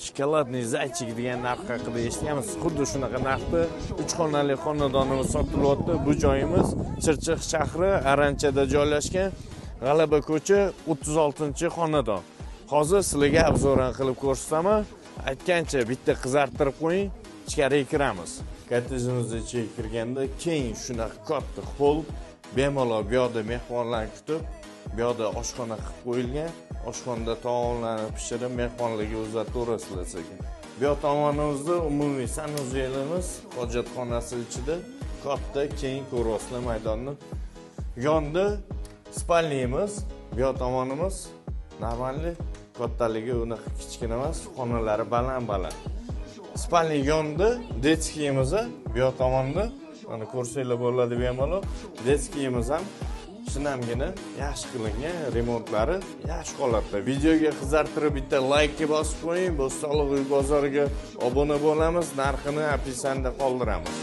Шоколадный зайчик degan narx haqida eshitganmiz. Xuddi shunaqa narxda 3 xonali xonadonimiz sotilyapti. Bu joyimiz Chirchiq shahri Aranchada joylashgan G'alaba ko'cha 36-xonadon. Hozir sizlarga обзор qilib ko'rsataman. Aytgancha bitta qizartirib qo'ying, ichkariga kiramiz. Kottejimizni ichiga kirganda keng shunaqa katta hol, bemalol bu yoqda mehmonlarni kutib, bu yoqda oshxona qilib qo'yilgan. Oshxonada taomlarni pishirib mehmonlarga uzataverasizlar sekin. Bu yoq tomonimizda umumiy sanuzelimiz, hojatxonasi ichida katta keng ko'ryapsizlar maydonni. Yonda spalniyamiz, bu yoq tomonimiz normalniy, kattaligi unaqa kichkina emas, xonalari baland-baland. Spalniy yonida detskiyimiz, bu yoq tomonda mana ko'rsanglar bo'ladi bemalol. Detskiyimiz ham shinamgina yaxshi qilingan, remontlari yaxshi holatda. Videoga qizartirib bitta like bosib qo'ying. Bo'stonliq uy bozoriga obuna bo'lamiz, narxini opisanda qoldiramiz.